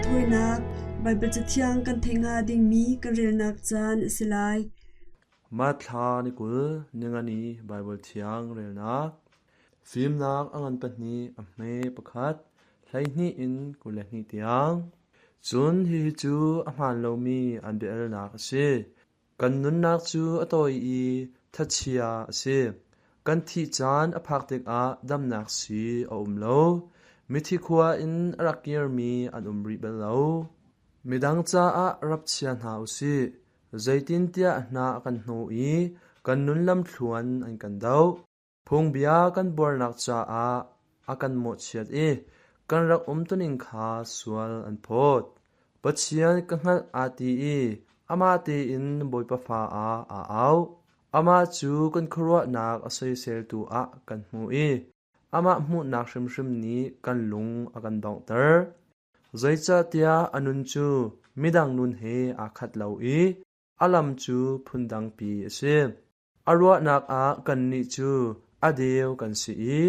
Raithawinak Baibal Cathiang kan theih hnga dingmi kan relnak caan a si lai. Mathla ni 20 ningani Baibal Thiang relnak Fimnak a ngan pahnih a hme pakhat 12 in 22 tiang. Cun hihi cu a hmaan lomi an bia-alnak a si. Kan nunnak cu a tawi i thachia a si. Kan thih caan a phak tikah damnak sii a um lo. Mithi khua in a rak kirmi an um rih bal lo. Midang caah rap chia hna u sih, zeitintiah hna a kan hnuh i kan nun lamthluan an kan doh. Phungbia kan buarnak caah a kan mawhchiat i kan rak umtuning kha sual an phawt. Pathian ka hngalh aa ti i amah tein Bawipa fa ah aa au. Amah cu kan khuaruahnak a soiseltu ah kan hmuh i amah hmuhnak hrimhrim nih kan lung a kan donghter. Zeicahtiah a nun cu midang nun he aa khat lo i a lam cu phundangpi a si. A ruahnak ah kannih cu a deu kan si i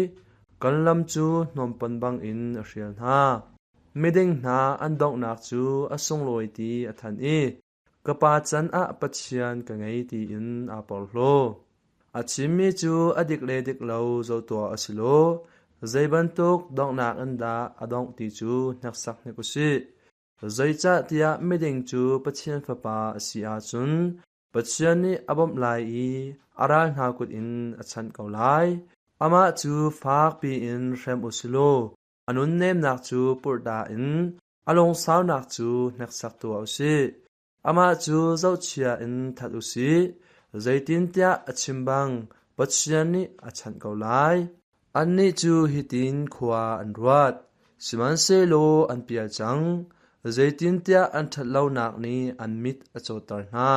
kan lam cu hnawmpon bangin a hrial hna. Miding hna an donghnak cu a sunglawi ti a thanh i ka pa can ah Pathian ka ngei tiin aa porhlaw. A chimmi cu a dik le dik lo zoh tuah a si law zei bantuk donghnak in dah a dongh ti cu hneksak hnik u sih. Zeicahtiah miding cu Pathian fapa a si ahcun Pathian nih a bawmh lai i a ral hna kut in a chanh ko lai. Amah cu fak piin hrem u si law a nunnemnak cu purhdah in a lungsaunak cu hneksak tuah u sih. Amah cu zohchia in that u sih, zeitintiah a chim bang Pathian nih a chanh ko lai. Annih cu hitin khua an ruat, sihmanhsehlaw an pial cang, zeitintiah an ṭhat lonak nih an mit a cawtter hna.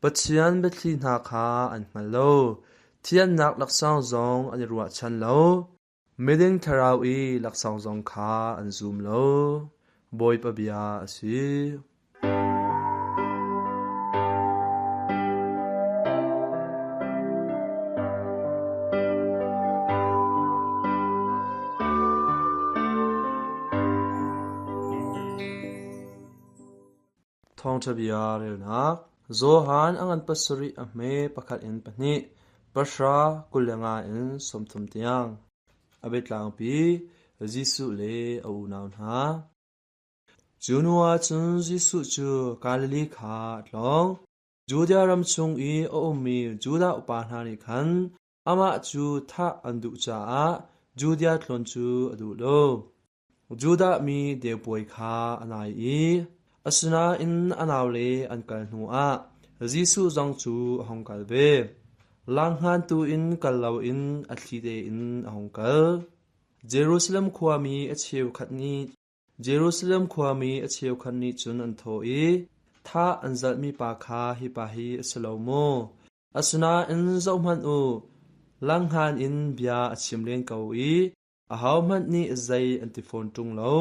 Pathian biathli hna kha an hngal lo, thiannak laksawng zong an i ruahchan lo. Miding thlarau i laksawng zong kha an zum lo. Bawipa bia a si. Thawngṭha bia relnak Johan a ngan pasarih a hme pakhat in pahnih, pahra 25 in 30 tiang. A biatlangpi Jesuh le a unau hna. Cu hnu ah cun Jesuh cu Galilee kha a tlawng. Judea ram chung i a ummi Judah upa hna nih khan amah cu thah an duh caah Judea tlawn cu a duh lo. Judah mi deu puai kha a nai i asinain a naule an kal hnuah Jesuh zong cu a hung kal ve. Langhngan tu in kal loin a thli tein a hung kal. Jerusalem khuami a cheukhat nih Jerusalem khuami a cheukhat nih cun an thawh i, Thah an zalhmi pa kha hi pa hi a si lo maw? Asinain zohhmanh u, langhngan in bia a chim len ko i ahohmanh nih zei an ti fawn ṭung lo.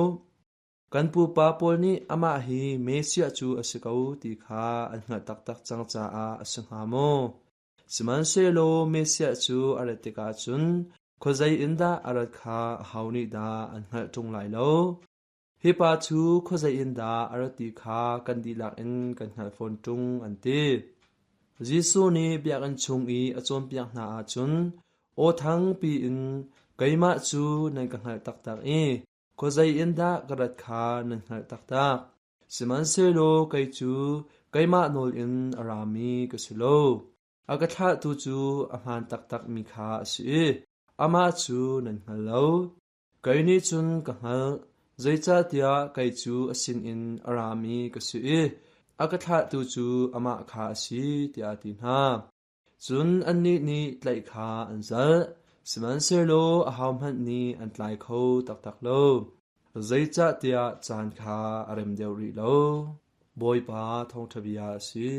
Kan pupa pawl nih amah hi Messiah cu a si ko ti kha an hngalh taktak cang caah a si hnga maw? Sihmanhsehlaw Messiah cu a rat tikah cun khuazei in dah a rat kha aho nih dah an hngalh ṭung lai lo. Hi pa cu khuazei in dah a rat ti kha kan dihlak in kan hngalh fawn ṭung, an ti. Jesuh nih biakinn chung i a cawnpiak hna ahcun aw thangpi in, Keimah cu nan ka hngalh taktak i khuazei in dah ka rat kha nan hngalh taktak. Sihmanhsehlaw kei cu keimah nawl in a rami ka si lo. A ka thlahtu cu a hmaan taktakmi kha a si i amah cu nan hngal lo. Kei nih cun ka hngalh, zeicahtiah kei cu a sinin a rami ka si i a ka thlahtu cu amah kha a si, tiah a ti hna. Cun annih nih tlaih kha an zalh, sihmanhsehlaw ahohmanh nih an tlai kho taktak lo. Zeicahtiah caan kha a rem deuh rih lo. Bawipa thawngṭha bia a si.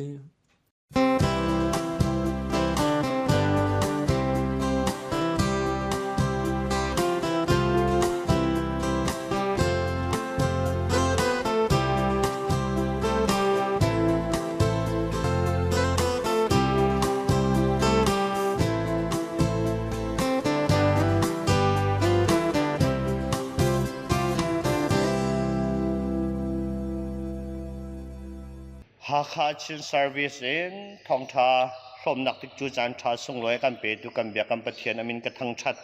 Hakha Chin Service in thawngṭha hrawmnak tikcu caanṭha sunglawi kan petu kan biak kan Pathian a min ka thangṭhat.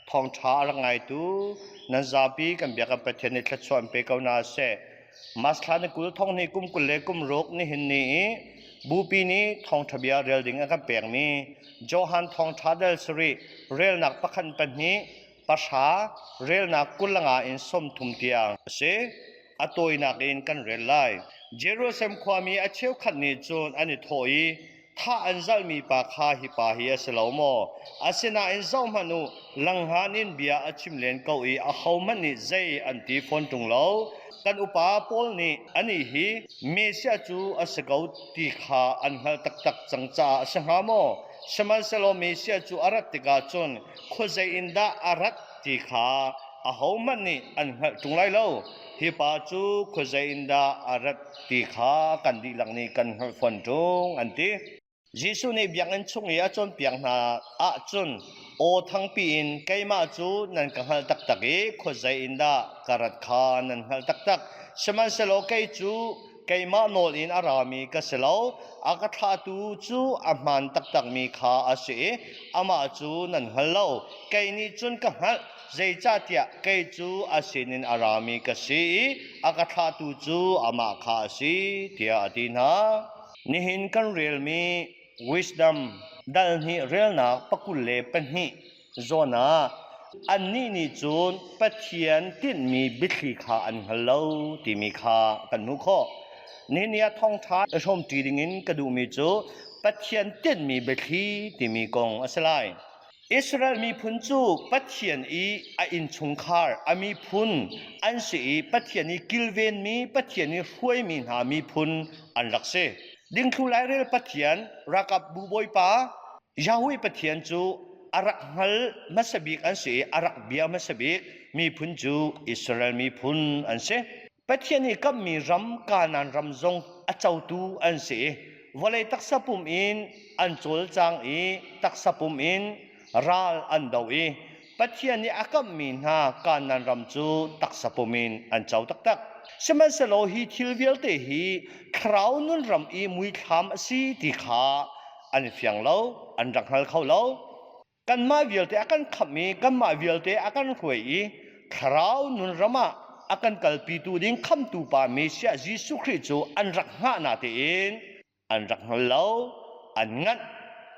Thawngṭha a rak ngaitu nan zapi kan biak kan Pathian nih thluachuah in pe ko hna seh. Mas thla ni 20 thong hnih kum 26 nihin ni i Bupi nih thawngṭha bia rel ding a kan pekmi Johan thawngṭha dal sarih relnak pakhat pahnih pahra relnak 25 in 30 tiang a si. A tawinak in kan rel lai. Jerusalem khuami a cheukhat nih cun an i thawh i thah an zalhmi pa kha hi pa hi a si lo maw? Asinain zohhmanh u, langhngan in bia a chim len ko i ahohmanh nih zei an ti fawn ṭung lo. Kan upa pawl nih anih hi Messiah cu a si ko ti kha an hngalh taktak cang caah a si hnga maw? Sihmanhsehlaw Messiah cu a rat tikah cun khuazei in dah a rat ti kha ahohmanh nih an hngalh ṭung lai lo. Hi pa cu khuazei in dah a rat ti kha kan dihlak nih kan hngalh fawn ṭung, an ti. Jesuh nih biakinn chung i a cawnpiak hna ahcun aw thangpi in keimah cu nan ka hngalh taktak i khuazei in dah ka rat kha nan hngalh taktak. Sihmanhsehlaw kei cu keimah nawl in a rami ka si lo, a ka thlahtu cu a hmaan taktakmi kha a si i amah cu nan hngal lo. Kei nih cun ka hngalh, zeicahtiah kei cu a sinin a rami ka si i a ka thlahtu cu amah kha a si, tiah a ti hna. Nihin kan relmi Wisdom dal hnih relnak 22 zawn ah annih nih cun Pathian tinhmi biathli kha an hngal lo timi kha kan hmuh khawh. Nihin ni ah thawngṭha i hrawmṭi dingin ka duhmi cu Pathian tinhmi biathli timi kong a si lai. Israel miphun cu Pathian i a innchungkhar, a miphun an si i Pathian i kilvenmi, Pathian i hruaimi hna miphun an rak si. Dingthlu lairel Pathian, ralkapbu bawipa, Yahweh Pathian cu a rak hngal hmasa bik an si i a rak bia hmasa bik miphun cu Israel miphun an si. Pathian i kammi ram Kanaan ram zong a cotu an si i vawlei taksa pum in an cawlcang i taksa pum in ral an do i Pathian nih a kamhmi hna Kanaan ram cu taksa pum in an co taktak. Sihmanhsehlaw hi thil vialte hi thlarau nun ram i muithlam a si ti kha an i fiang lo, an rak hngal kho lo. Kanmah vialte a kan khamh i kanmah vialte a kan hruai i thlarau nun ram ah a kan kalpitu ding khamtu pa Messiah Jesuh Khrih cu an rak hngah na tein an rak hngal lo, an nganh.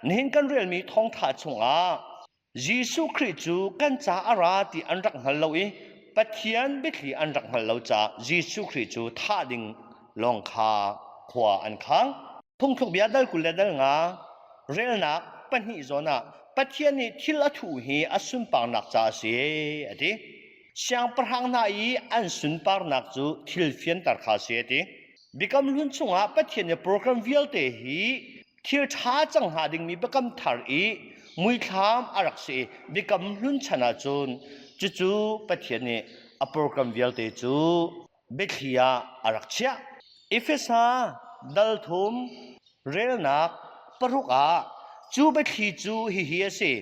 Nihin kan relmi thawngtha chungah Jesuh Khrih cu kan ca a ra ti an rak hngal lo i Pathian biathli an rak hngal lo caah Jesuh Khrih cu thah ding lawng kha khua an khang. Phungthluk bia dal 20 le dal nga relnak pahnih zawn ah Pathian nih thil a thuh hi a sunparnak ca a si a ti. Siangpahrang hna i an sunparnak cu thil fianter kha a si a ti. Biakam Hlun chungah Pathian nih program vialte hi thil ṭha cang hnga dingmi biakam thar i muithlam a rak si i Biakam Hlun chan ahcun cucu Pathian nih a program vialte cu biathli ah a rak chiah. Efesa dal thum relnak paruk ah cu biathli cu hihi a si.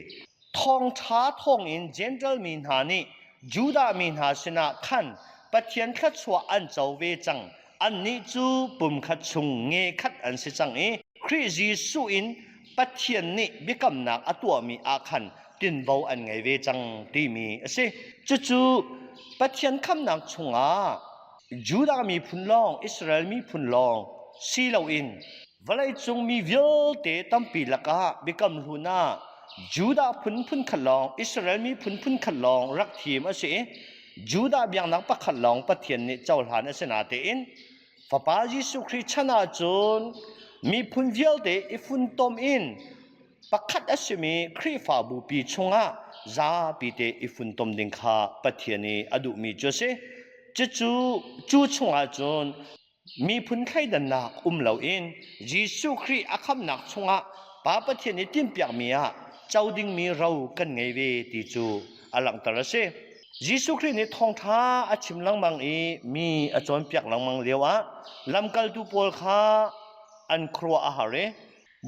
Thawngṭha thawngin Jentail mi hna nih Judah mi hna sinah khan Pathian thluachuah an co ve cang. Annih cu pumkhat chung nge khat an si cang i Khrih Jesuh in Pathian nih biakamnak a tuahmi ah khan tinvo an ngei ve cang timi a si. Cucu Pathian khamnak chungah Judah miphun lawng, Israel miphun lawng si loin vawleicung mi vialte tampi lakah biakam hlun ah Judah phun phun khat lawng, Israel miphun phun khat lawng rak thim a si i Judah biaknak pakhat lawng Pathian nih cohlan a si natein Fapa Jesuh Khrih chan ahcun miphun vialte i funtom in pakhat a simi Khrihfabu pi chungah zapi te i funtom ding kha Pathian i a duhmi cu a si. Cucu cu chungah cun miphun thleidannak um loin Jesuh Khrih a khamnak chungah Pa Pathian i tinhpiakmi ah co dingmi ro kan ngei ve ti cu a langhter a si. Jesuh Khrih nih thawngṭha a chim lengmang i mi a cawnpiak lengmang lioah lamkaltu pawl kha an khuaruah a har i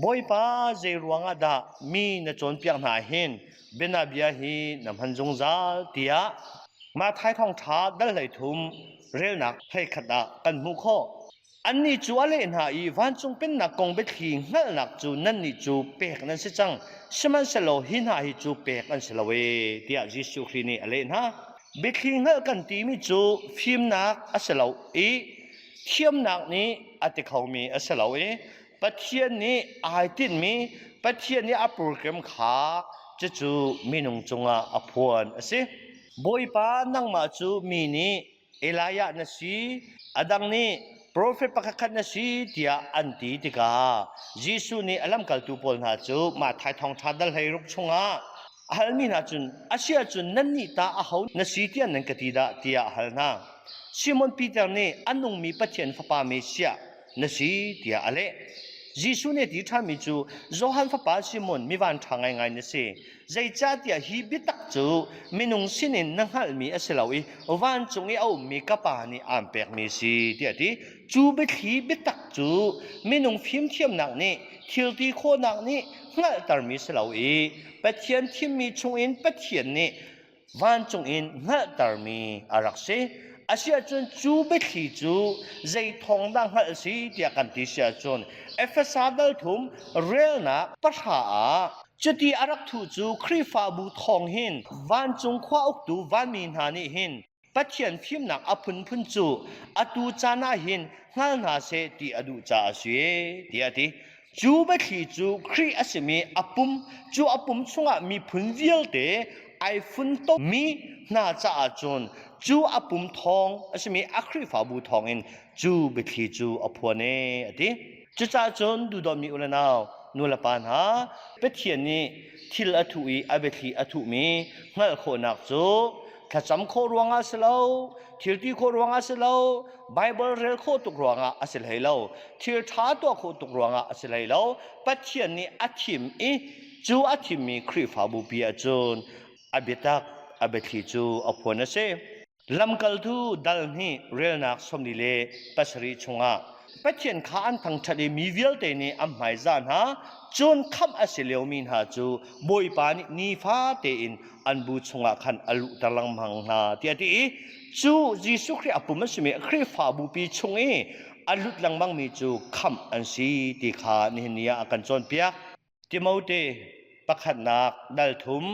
Bawipa zei ruangah dah mi na cawnpiak hna hin bianabia hi na hman zungzal tiah Matthai thawngṭha dal 13 relnak 11 ah kan hmuh khawh. Annih cu a leh hna i vancung pennak kong biathli hngalhnak cu nannih cu pek nan si cang, sihmanhsehlaw hi hna hi cu pek an si lo ee, tiah Jesuh Khrih nih a leh hna. Biathli hngalh kan timi cu fimnak a si lo i thiamnak nih a ti khomi a si lo i Pathian nih ai tinhmi, Pathian nih a program kha cucu minung cungah a phuan a si. Bawipa nangmah cu mi nih Elijah na si, a dang nih profet pakhatkhat na si tiah an ti tikah Jesuh nih a lamkaltu pawl hna cu Matthai thawngṭha dal 16 chungah a halmi hna cun a si ahcun nannih tah aho na si tiah nan ka ti dah tiah a hal hna. Simon Peter nih a nungmi Pathian Fapa Messiah na si tiah a leh. Jesuh nih a ti ṭhanmi cu Johan fapa Simon mi vanṭha ngaingai na si. Zeicahtiah hi biatak cu minung sinin na hngalhmi a si lo i vancung i a ummi ka Pa nih aan pekmi a si tiah a ti. Cu biathli biatak cu minung fimthiamnak nih thilti khawhnak nih hngalhtermi si lo i Pathian thimmi chungin Pathian nih vancung in hngalhtermi a rak si. Asiahcun cu biathli cu zei thawng dah hngalh a si tiah kan ti si ahcun Efesa dal thum relnak pahra ah cuti a rak thuh cu Khrihfabu thawng hin vancung khua uktu vanmi hna nih hin Pathian fimnak a phunphun cu atu caan ah hin hngal hna seh ti a duh caah a si tiah a ti. Cu biathli cu Khrih a simi a pum, cu a pum chungah miphun vialte ai funtommi hna caah cun cu a pum thawng a simi a Khrihfabu thawngin cu biathli cu a phuan ee a ti. Cucaah cun duhdawtmi u le nau, nu le pa hna, Pathian nih thil a thuh i a biathli a thuhmi hngalh khawhnak cu thlacam khawh ruangah si lo, thil ti khawh ruangah si lo, Bible rel khawh tuk ruangah a si hlei lo, thil ṭha tuah khawh tuk ruangah a si hlei lo. Pathian nih a thim i cu a thimmi Khrihfabu pi ahcun a biatak a biathli cu a phuan a si. Lamkaltu dal hnih relnak 47 chungah Pathian kha an thangṭhat i mi vialte nih an hmaizah hna, cun khamh a si liomi hna cu Bawipa nih nifa tein an bu chungah khan a luhter lengmang hna tiah a ti i cu Jesuh Khrih a pum a simi Khrihfabupi chung i a lut lengmangmi cu khamh an si ti kha nihin ni ah a kan cawnpiak. Timote pakhatnak dal thum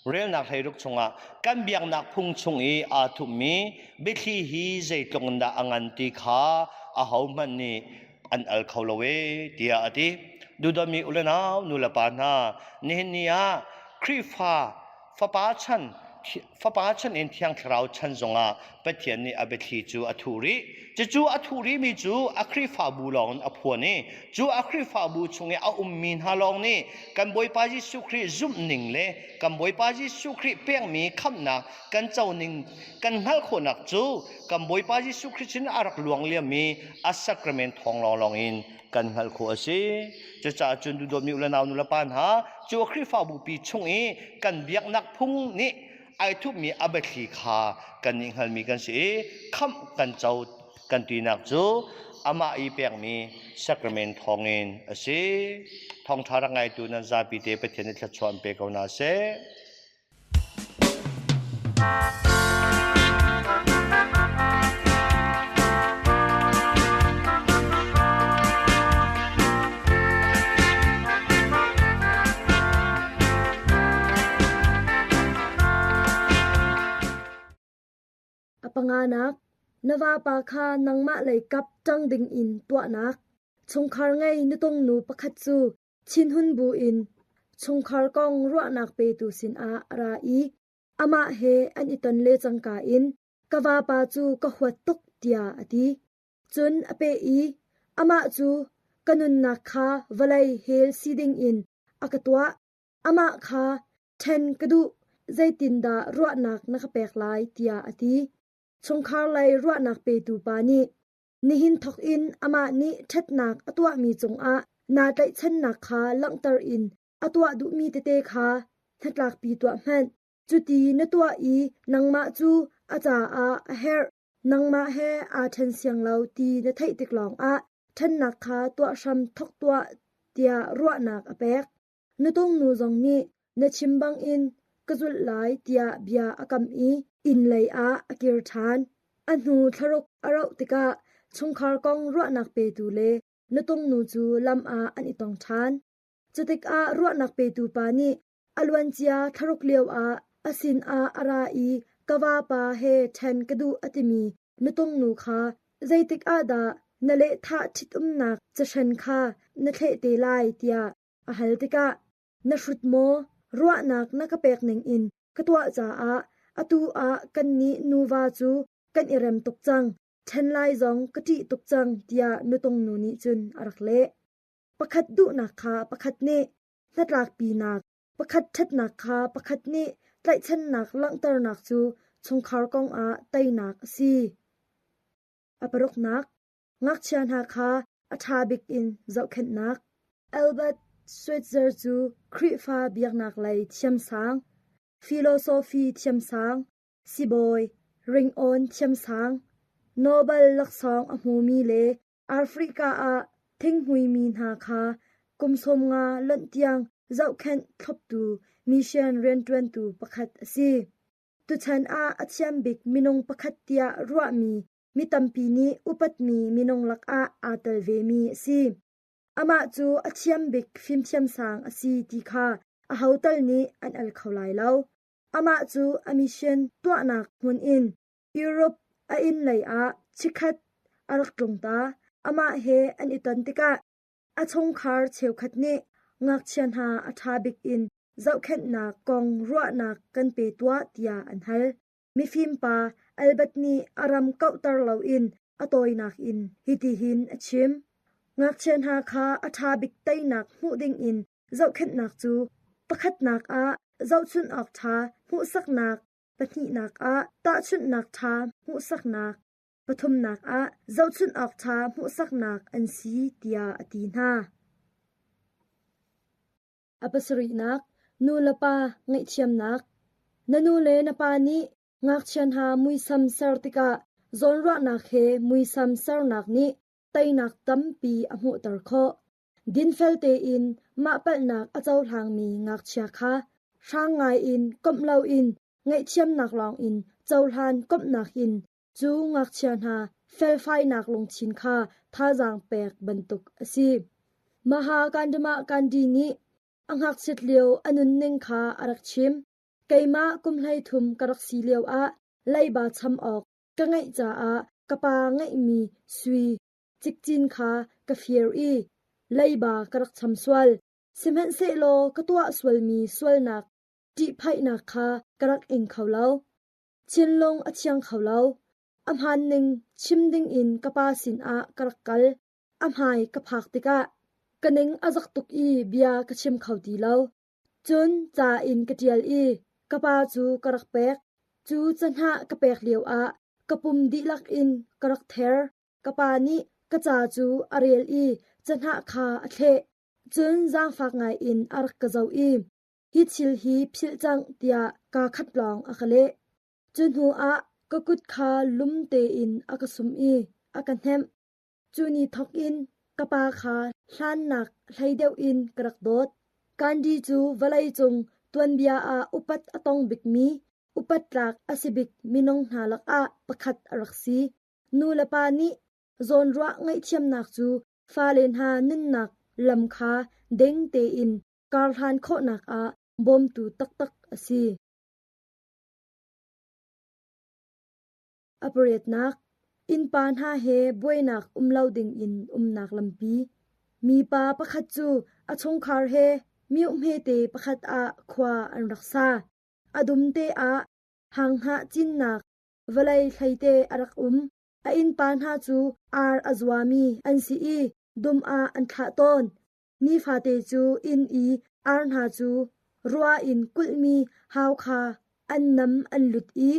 relnak 16 chungah kan biaknak phung chung i aa thupmi biathli hi zeitluk in dah a ngan ti kha ahohmanh nih an al kho lo ee tiah a ti. Duhdawtmi u le nau nu le pa hna nihin ni ah Khrihfa fapa chan Fapa chan in Thiang Thlarau chan zongah Pathian nih a biathli cu a thuh rih. Cucu a thuh rihmi cu a Khrihfabu lawng in a phuan i cu a Khrihfabu chung i a ummi hna lawng nih kan Bawipa Jesuh Khrih zumhning le kan Bawipa Jesuh Khrih pekmi khamhnak kan coning kan hngalh khawhnak cu kan Bawipa Jesuh Khrih sin a rak luang liammi a sacrament thawng lawnglawng in kan hngalh khawh a si. Cucaah cun duhdawtmi u le nau nu le pa hna, cu Khrihfabu pi chung i kan biaknak phung nih ai thupmi a biathli kha kan nih hngalmi kan si i khamh kan co kan tinak cu amah i pekmi sacrament thawngin a si. Thawngṭha rak ngaitu nan zapi te Pathian nih thluachuah an pe ko hna seh. A panganak, na vapa kha nangmah lei kap ṭang dingin tuahnak. Chungkhar ngei nutung nu pakhat cu Thinhun buin chungkhar kong ruahnak petu sinah a ra i amah he an i ton le cangka in ka vapa cu ka huat tuk tiah a ti. Cun a peh i amah cu ka nunnak kha vawlei hel si dingin a ka tuah. Amah kha ṭhen ka duh, zeitindah ruahnak na ka pek lai tiah a ti. Chungkhar lei ruahnak petu pa nih Nihin thawkin amah nih ṭhatnak a tuahmi cungah naa tlaihchannak kha langhter in a tuah duhmi tete kha hnatlakpi tuah hmanh. Cuti na tuah i nangmah cu a caah a herh, nangmah he aa ṭhen siang lo ti na theih tik lawngah ṭhennak kha tuah hram thawk tuah tiah ruahnak a pek. Nutung nu zong nih na chim bangin ka zulh lai tiah bia a kam i inn lei ah a kir ṭhan. A hnu thlaruk a rauh tikah. chungkhar kong ruahnak petu le nutungnu cu lam ah an i tong ṭhan. Cutikah ruahnak petu pa nih a luancia thlaruk lioah a sinah a ra i ka vapa he ṭhen ka duh a timi nutungnu kha zeitik ah dah na lehthah ṭhitumnak cahren kha na thleh te lai tiah a hal tikah na hrut maw ruahnak na ka pek ningin ka tuah caah atu ah kannih nuva cu kan i rem tuk cang, ṭhen lai zong ka ṭih tuk cang tiah nutungnu nih cun a rak leh. Pakhat duhnak kha pakhat nih hnatlakpinak, pakhat ṭhatnak kha pakhat nih tlaihchannak langhternak cu chungkhar kongah teinak a si. A paruknak, ngakchia hna kha a ṭha bik in zohkhenhnak. Albert Schweitzer cu Khrihfa biaknak lei thiamsang, philosophy thiamsang, sibawi, ringawn thiamsang, Nobel laksawng a hmumi le Africa ah thinghmuimi hna kha kum 50 lonh tiang zohkhenh thloptu mission rianṭuantu pakhat a si. Tuchan ah a thiam bik minung pakhat tiah ruahmi mi tampi nih upatmi minung lakah aa tel vemi a si. Amah cu a thiam bik fimthiamsang a si ti kha aho tal nih an al kho lai lo. Amah cu a mission tuahnak hmun in Europe a inn lei ah chikkhat a rak tlung ta. Amah he an i ton tikah a chungkhar cheukhat nih ngakchia hna a ṭha bik in zohkhenhnak kong ruahnak kan pe tuah tiah an hal. Mifim pa Albert nih a ram kauhter loin a tawinak in hitihin a chim. Ngakchia hna kha a ṭha bik teinak hmuh dingin zohkhenhnak cu pakhatnak ah zohchunh awk ṭha hmuhsaknak, pahnihnak ah tahchunhnak ṭha hmuhsaknak, pathumnak ah zohchunh awk ṭha hmuhsaknak an si tiah a ti hna. A pasarihnak, nu le pa ngaihthiamnak. Na nu le na pa nih ngakchia hna muisam ser tikah zawnruahnak he muisam sernak nih teinak tampi a hmuhter khawh. Dinfel tein mah palhnak a cohlangmi ngakchia kha hrang ngaiin komh loin ngaihthiamnak lawngin cohlan komhnak in cu ngakchia hna felfainak lungthin kha thazaang pek bantuk a si. Maha Gandhi nih a ngakchiat lio a nunning kha a rak chim. Keimah kum 13 ka rak si lioah leiba cham awk ka ngeih caah ka pa ngeihmi sui cikcin kha ka fir i leiba ka rak cham sual. Sihmanhsehlaw ka tuah sualmi sualnak ṭihphaihnak kha ka rak ing kho lo. Thinlung a thiang kho lo. A hmaan ning chim dingin ka pa sinah ka rak kal. A hmai ka phak tikah ka ning a zak tuk i bia ka chim kho ti lo. Cun ca in ka ṭial i ka pa cu ka rak pek. Cu cahnah ka pek lioah ka pum dihlak in ka rak ther. Ka pa nih ka ca cu a rel i cahnah kha a thleh. Cun zaangfak ngaiin a rak ka zoh i hi thil hi philh cang tiah kaa khat lawng a ka leh. Cu hnuah ka kut kha lum tein a ka sum i a ka hnemh. Cu ni thawk in ka pa kha hlannak hlei deuh in ka rak dawt. Gandhi cu vawleicung tuanbia ah upat a tong bikmi, upat tlak a si bik minung hna lakah pakhat a rak si. Nu le pa nih zawnruah ngaihthiamnak cu fale hna nunnak lam kha ding tein karhlan khawhnak ah bawmtu taktak a si. A pariatnak, innpa hna he buainak um lo dingin umnak lampi. Mipa pakhat cu a chungkhar he mioh hmete pakhat ah khua an rak sa. A dum te ah hanghnah cinnak vawlei hleite a rak um. A innpa hna cu ar a zuami an si i dum ah an thlah tawn. Nifate cu inn i ar hna cu rua in kulhmi hau kha an nam an lut i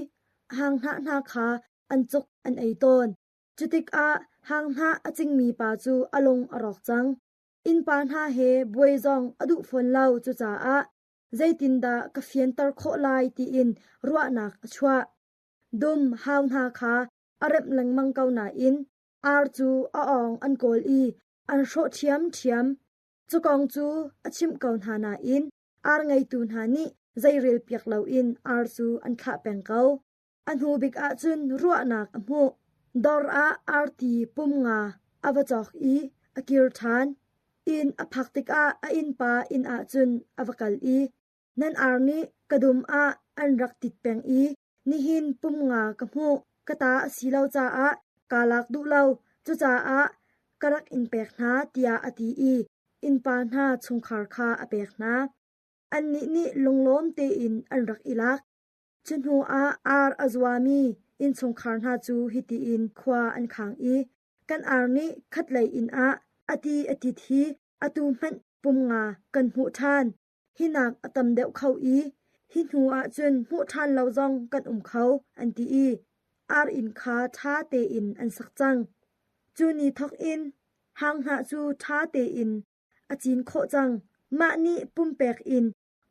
hanghnah hna kha an cuk an ei tawn. Cutikah hanghnah a cingmi pa cu a lung a rawk cang. Innpa hna he buai zong a duh fawn lo cucaah zeitindah ka fianter khawh lai tiin ruahnak a chuah. Dum hau hna kha a remh lengmang ko nain ar cu a awng an kawl i an hrawh ṭhiamṭhiam. Cu kong cu a chimh ko hna nain ar ngeitu hna nih zeirel piak loin ar cu an thlah peng ko. A hnu bik ah cun ruahnak a hmuh. Dawr ah arti pum nga a va cawk i a kir ṭhan. Inn a phak tikah a innpa inn ah cun a va kal i, Nan ar nih ka dum ah an rak tit peng i nihin pum nga ka hmuh. Ka ta a si lo caah kaa lak duh lo. Cucaah ka rak in pek hna, tiah a ti i innpa hna chungkhar kha a pek hna. Annih nih lunglawm tein an rak i lak. Cu hnuah ar a zuami innchungkhar hna cu hitihin khua an khang i kan ar nih khatlei inn ah a ti a tit hi atu hmanh pum nga kan hmuh ṭhan. Hinak a tam deuh kho i hi hnu ah cun hmuh ṭhan lo zong kan um kho, an ti i ar inn kha ṭha tein an sak cang. Cu ni thawk in hanghnah cu ṭha tein a cin khawh cang. Mah nih pumpek in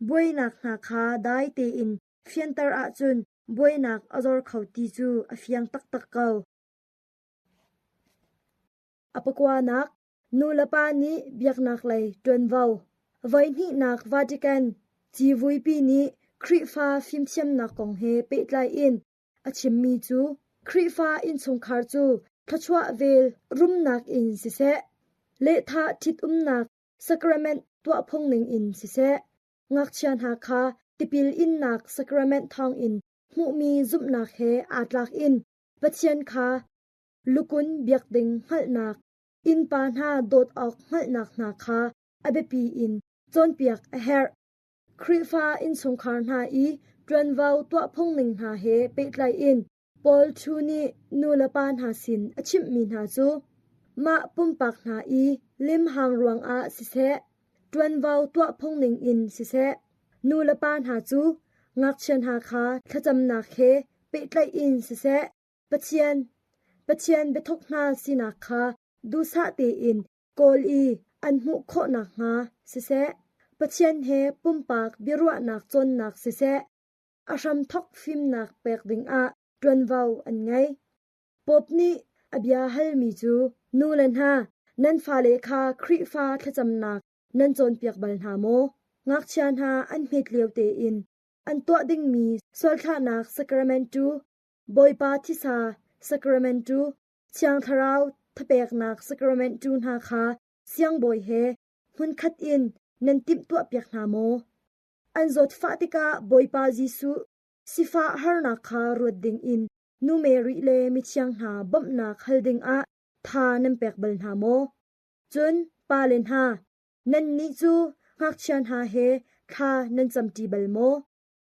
buainak hna kha dai tein fianter ahcun buainak a zor kho ti cu a fiang taktak ko. A pakuanak, nulepa nih biaknak lei ṭuanvo. Voihnihnak Vatican civuipi nih Khrihfa fimthiamnak kong he pehtlai in a chimmi cu Khrihfa innchungkhar cu thluachuah vel rumnak in siseh, lehthah ṭhitumnak sacrament tuahphung ningin siseh, ngakchia hna kha tipil innak sacrament thawngin hmuhmi zumhnak he aa tlak in Pathian kha lukun biak ding hngalhnak, innpa hna dawt awk hngalhnak hna kha a biapi in cawnpiak a herh. Khrihfa innchungkhar hna i ṭuanvo tuahphung ning hna he pehtlai in Paul Thu nih nulepa hna sin a chimhmi hna cu mah pumpak hna i limhang ruangah siseh, ṭuanvo tuahphung ning in siseh, nulepa hna cu ngakchia hna kha thlacamnak he pehtlaih in siseh, Pathian, Pathian biathuk hna sinak kha duhsah tein kawl i an hmuh khawh nakhnga siseh, Pathian he pumpak biaruahnak cawnnak siseh, a hramthawk fimnak pek dingah ṭuanvo an ngei. Pope nih a bia halmi cu nu le hna nan fale kha Khrihfa thlacamnak nan cawnpiak bal hna maw? Ngakchia hna an hmet lio tein an tuah dingmi sualthlahnak sacrament cu Bawipa thisa sacrament cu Thiang Thlarau thapeknak sacrament cu hna kha siangbawi he hmunkhat in nan timhtuahpiak hna maw? An zawtfah tikah Bawipa Jesuh sifah harnak kha ruat dingin Nu Mary le mithiang hna bawmhnak hal dingah tha nan pek bal hna maw? Cun pale hna, nannih cu ngakchia hna he thla nan camṭi bal maw?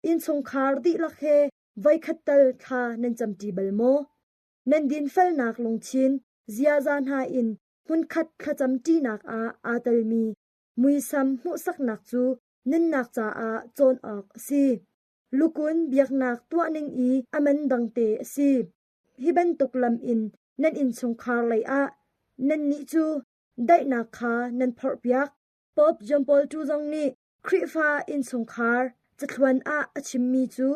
Innchungkhar dihlak he voikhat tal thla nan camṭi bal maw? Nan dinfelnak lungthin ziaza hna in hmunkhat thlacamṭinak ah aa telmi muisam hmuhsaknak cu nunnak caah cawn awk a si. Lukun biaknak tuahning i a man dangte a si. Hi bantuk lam in nan innchungkhar lei ah nannih cu daihnak kha nan phorhpiak. Pope John Paul II zong nih Khrihfa innchungkhar cathluan ah a chimmi cu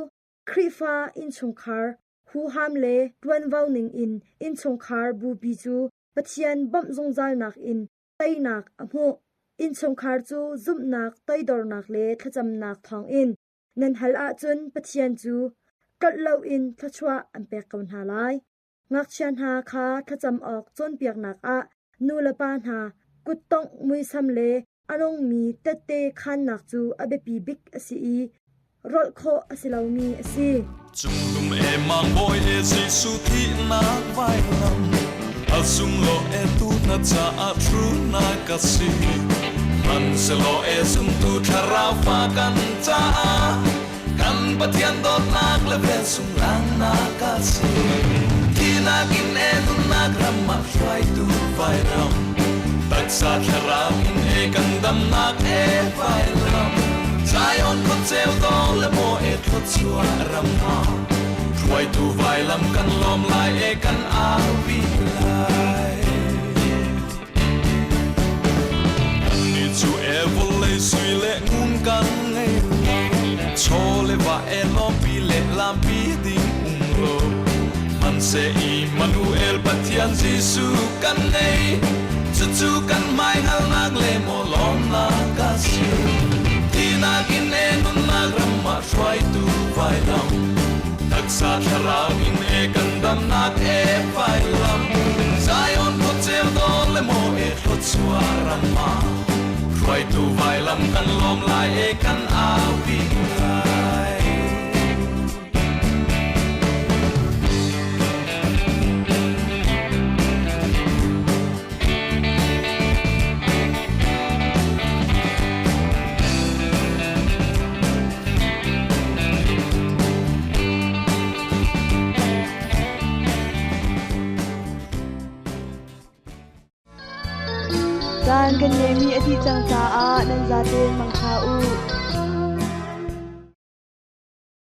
Khrihfa innchungkhar huham le ṭuanvo ningin innchungkhar bupi cu Pathian bawmh zungzalnak in teinak a hmuh. Innchungkhar cu zumhnak, toidornak le thlacamnak thawngin nan hal ahcun Pathian cu tlolh loin thluachuah an pek ko hna lai. Ngakchia hna kha thlacam awk cawnpiaknak ah nu le pa hna kuttongh muisam le a nungmi tette khaannak cu a biapi bik a si i rolh khawh a si lomi a si. Cunglum e mangbawi e Jesuh thihnak vailam a sunglaw e tu na caah thu na ka si Hmanhsehlaw e zumtu thlarau fa kan caah kan Pathian dawtnak le vel sunglang na ka si Thihnak in e nunnak ram ah hruaitu vailam taksa thlarau in e kan damnak e vailam Zion khuaceu dawh le maw e thluachuah ram ah hruaitu vailam kan lawm lai e kan aupi lai Kannih cu e vawlei sui le ngun kan ngei lo chaw le va e lawmpi le lampi ding um lo hmanhseh Immanuel Pathian Jesuh kan nei cucu kan hmaihngalnak le maw lawmnak a si Tinak in e nunnak ram ah hruaitu vailam taksa thlarau in e kan damnak e vailam. lawm lai e kan aupi lai. Caan kan ngeihmi a dih cang caah nan zatein mangṭha u.